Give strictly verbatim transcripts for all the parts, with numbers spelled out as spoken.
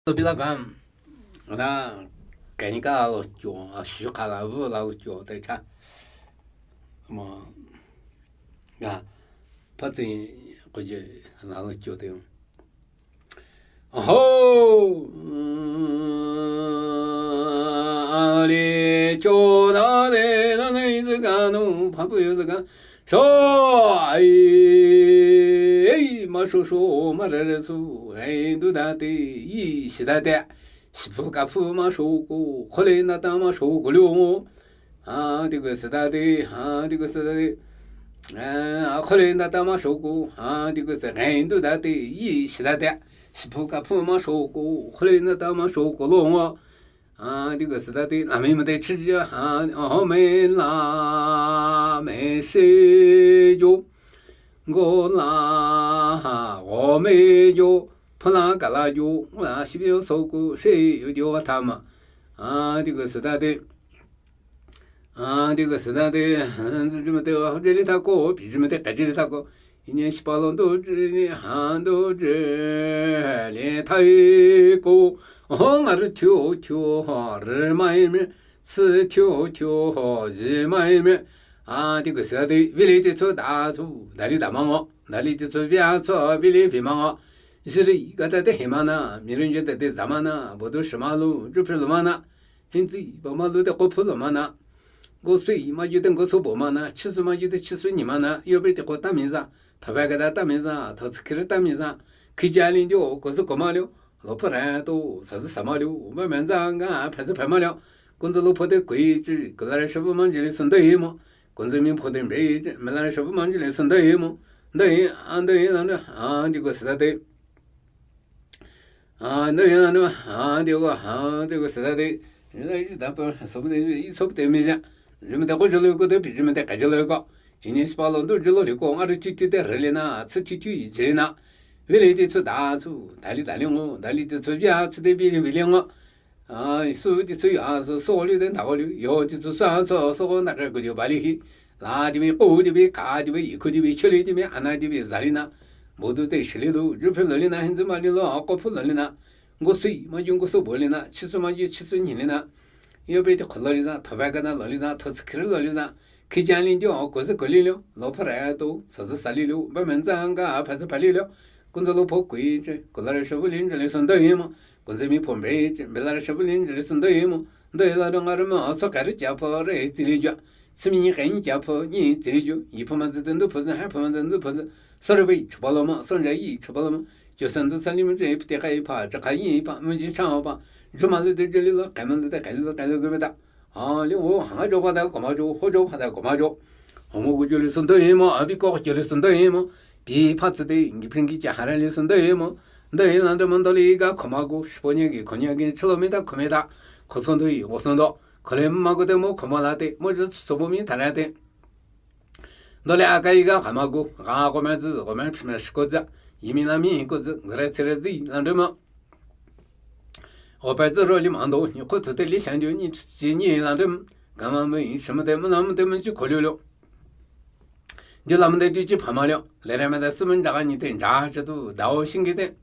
Lo bi la gam. La kani ka lo kyo, a shu ka la vu la lo kyo te cha. Ma ga pa tsi ko je la lo kyo te. Ho. A li kyo da de da ne zu ga nu pa pu yo zu ga. Sho, ai, ai, ma sho sho, ma re re su, ai, du da de, yi, shi da de, shi pu ka pu ma sho ko, ko le na ta ma sho ko lo. A, di ko si da de, a, di ko si da de. A, ko le na ta ma sho ko, a, di ko si, ai, du da de, yi, shi da de, shi pu ka pu ma sho ko, ko le na ta ma sho ko lo. A, di ko si da de, la mi ma de chi ji, a, ho me la, me shi yo. Ngo la, ha, ho me yo. Pha la ka la yo, la shi bi yo so ku, shi yo yo ta ma. A, di ko si da de. A, di ko si da de, zi ji ma de, ho ji li ta ko, bi ji ma de, ka ji li ta ko. Yi nian shi pa lo ndo ji ni, ha ndo ji, li ta yi ko. Ho nga ri tiu tiu, ho ri ma yi mi, ci tiu tiu, ho yi ma yi mi. A, di ko si da de, vi li ji cu da cu, da li da ma ngo, da li ji cu vi a cu, vi li vi ma ngo. Yi ri ga da de he ma na, mi ri ji da de za ma na, bo du shi ma lu, ju pi lu ma na. Hen zi ba ma lu de ko pu lu ma na. Ngo sui ma ju de ngo so bo ma na, chi su ma ju de chi su ni ma na, yo bi de ko ta mi za. Ta ba ga da ta mi za, ta ci ki ri ta mi za. Ki ja lin jo, ko zu ko ma liu. Lo pu ra to, sa zi sa ma liu. Ba men za nga, pa zi pa ma liu. Gun zi lo pu de gui ji, gu la re shi bu man ji li sun de yi mo. Gun zi mi pu de mbe ji, me la re shi bu man ji li sun de yi mo. De yi, an de yi na de, an di ko si da de. A, ndo yun na, a, di ko, a, di ko si da de. Yi da pa, so bu de, yi so bu de mi ja. Ju me de ko ju lo ko de, bi ju me de ka ju lo ko. Yi ni si pa lo ndo ju lo li ko, nga ri ti ti de re le na, ci ti ti yi je na. Vi li ji cu da cu, da li da li ngo, da li ji cu ya cu de bi li bi li ngo. A, su ji cu ya cu, so li de da li, yo ji cu sa cu, so ko na ka ko ju ba li hi. La ji bi, ko ji bi, ka ji bi, yi ko ji bi, chu li ji bi, a na ji bi, za li na. Bo du de shi li lu, ju pi lo li na, hen zi ma li lo, a ko pu lo li na. Ngo sui ma ju ngo so bo li na, chi su ma ju chi su ni li na. Yo bi de ko lo li na, to ba ga na lo li na, to ci ki ri lo li na. Ki ja li jo, ko zi ko li lo, lo pa ra to, sa zi sa li lo, ba men za nga, pa zi pa li lo. Gun zi lo pu gui ji, gu la re shi bu lin ji li sun de yi mo. Gun zi mi pu mbe ji, mbe la re shi bu lin ji li sun de yi mo. De yi la de nga re mo, so ka ri ja pu re zi li jo. Ci mi ni ka ni ja pu ni zi li jo. Yi pu ma zi de ndu pu zi, ha pu ma zi ndu pu zi. So re bi chu pa lo mo, so ja yi chu pa lo mo. Jo san du sa li mo ji, pi de ka yi pa, ja ka yi pa, mo ji cha pa. Ju ma lu de ju li lo, ka ma lu de ka li lo, ka lo ge me da. A, li wo, ha jo pa da ko ma jo, ho jo pa da ko ma jo. Ho mo gu ju li sun de yi mo, a bi ko ju li sun de yi mo. Bi pa zi de, ngi pring gi ja ha re li sun de yi mo. De yi la de mo ndo li ga ko ma gu, shi po ni gi ko ni gi, chi lo mi da ko mi da. Ko sun de yi, wo sun do. Ko le ma gu de mo ko ma la de, mo ju so bo mi ta la de. Ndo le a ka yi ga ko ma gu, ga ko ma zi, ko ma pi ma shi ko za. Yi mi la mi ko zi, ngi re ci re zi, la de mo. Wo pa zi ro li ma ndo, ni ko tu de li shan ju ni ji ni la de mo. Ga ma mo yi shi mo de, mo la mo de mo ji ko liu liu. Ju la mo de ju ji pa ma liu. Le re ma de si mo ja ga ni de, ja ji du, da wo shin gi de.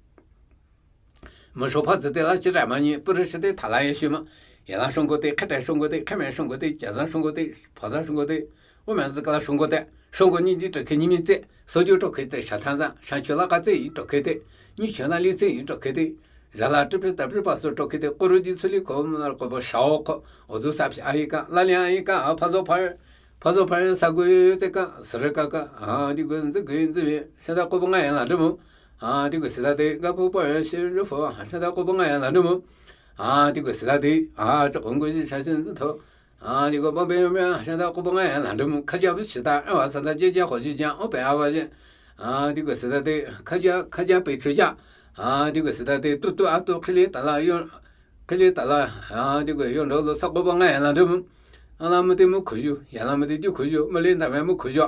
Mo sho pa zi de la ji ra ma ni, pu ri shi de ta la ye shi ma. Ye la shong gu de, ka ta shong gu de, ka me shong gu de, ja za shong gu de, pa za shong gu de. Wo me zi ka la shong gu de. Shong gu ni ji zhe ke ni mi zi. So ju zhe ke de, sha ta za, sha qu la ka zi yi zhe ke de. Ni qu la li zi yi zhe ke de. Za la zhi pi da pi pa so zhe ke de. Ku ru ji cu li ko, mo la ko bo sha wo ko. O zu sa pi a yi ka, la li a yi ka, a pa zo pa. Pa zo pa sa gu zi ka, si ri ka ka. A, di gu zi gu zi bi. Sha da ko bo nga ya la zhi mo. A, di gu si da de, ga pu pa ya shi ri fo. Sha da ko bo nga ya la zhi mo. A, di gu si da de. A, zhe ko gu ji sha shi zi to. A, di gu ba be me, sha da ko bo nga ya la zhi mo. Ka ja bu shi da, a wa sa da je ja ho ji ja, o pe a wa je. A, di gu si da de, ka ja, ka ja pe chu ja. A, di gu si da de, tu tu a tu ki li ta la yo. Ki li ta la, a, di gu yo ndo lo sa ko bo nga ya la zhi mo. A la mo de mo ku ju, ya la mo de ju ku ju, mo li nda me mo ku ju.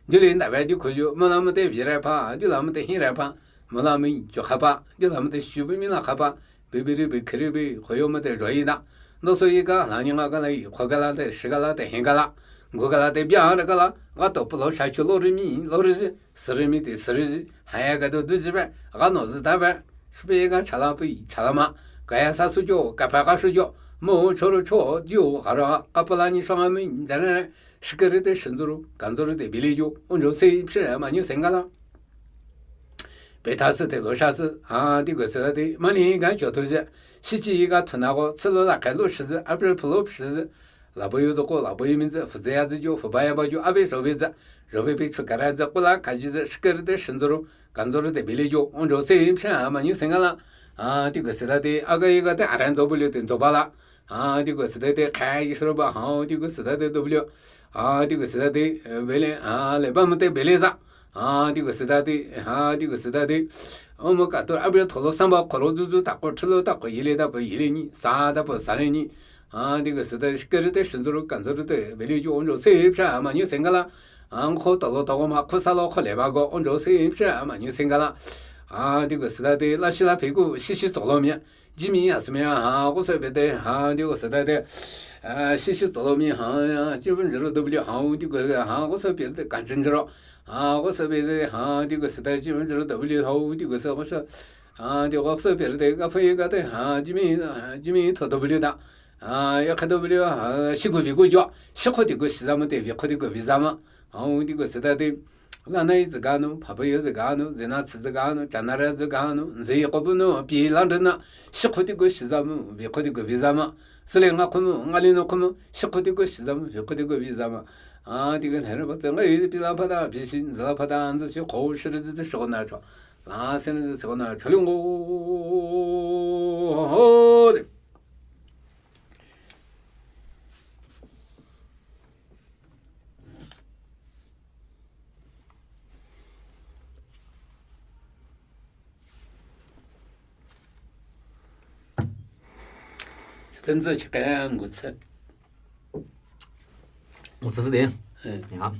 Ju li nda me ju ku ju, mo la mo de bi re pa, ju la mo de hi re pa. Mo la mo ju ka pa, ju la mo de shu bi mi la ka pa. Bi bi ri bi ki ri bi, ko yo mo de zho yi da. Ndo so yi ka, la ni nga ka la yi, ko ka la de, shi ka la de, hen ka la. Ngo ka la de, bia re ka la. Ga to pu lo sha qu lo ri mi, lo ri ji. Si ri mi de, si ri ji. Ha ya ga do du ji be. Ga no zi da be. Shu be ga cha la pi, cha la ma. Kaya sa su jo, kapa ka su jo, mo choro cho, jo, hara, apala ni shanga mi, jana, shikere te shinzuru, kanzuru te bili jo, onjo se, pse, ma nyu sengala. Peta se te lo sha se, ha, di go se la di, mani ga jo to je, shichi ga tuna go, tsilo la kai lo shi ze, April plo shi ze, la bo yu zo ko, la bo yu min ze, fu ze ya ze jo, fu ba ya ba jo, abe zo be ze, zo be bi chu kara ze, kula ka ji ze, shikere te shinzuru, kanzuru te bili jo, onjo se, pse, ma nyu sengala. Ha, di go se la di, aga yi ga te aran zo bu le te zo ba la. Ha, di go se la di, kai yi shro ba, ha, di go se la di, do bu le. Ha, di go se la di, bele, ha, le ba mo te bele za. Ha, di go se la di, ha, di go se la di. O mo ka to, abe to lo samba, ko lo zu zu ta ko, tlo ta ko, yi le da bo, yi le ni, sa da bo, sa le ni. Ha, di go se la di, shikere te shinzuru, kanzuru te bili jo, onjo se, pse, ma nyu sengala. Ang ko to lo to go ma, ko sa lo ko le ba go, onjo se, pse, ma nyu sengala. Ha, di go se la di, la shi la pe gu, shi shi zo lo mi. Jimi ya simi ya, ha, go se be de, ha, di go se da de. Ah, shi shi zo lo mi, ha, ya, ji wen zero W, ha, di go, ha, go se be de, kan chen zero. Ha, go se be de, ha, di go se da, ji wen zero W, ha, di go se, go se. Ha, di go se be de, ga fe ga de, ha, jimi, ha, jimi to W da. Ha, ya ka W, ha, shi go bi go jo. Shi ko di go shi za ma de, bi ko di go bi za ma. Hao di go se da de, la na yi zi ga nu, pa pa yo zi ga nu, zi na ci zi ga nu, ja na ra zi ga nu, zi yi ko bu nu, pi lan zhen na, shi ko di go shi za mu, bi ko di go bi za ma. Su le nga ko mu, nga li no ko mu, shi ko di go shi za mu, bi ko di go bi za ma. A, di go na ra ba zi nga yi pi la pa da, pi shi, zi la pa da, zi shi ko, shi zi zi shi ko na cho. La se zi shi ko na cho, li ngo, ho, ho, de. Tenzi chike ngutsü. Ngutsü de. Eh. Ya.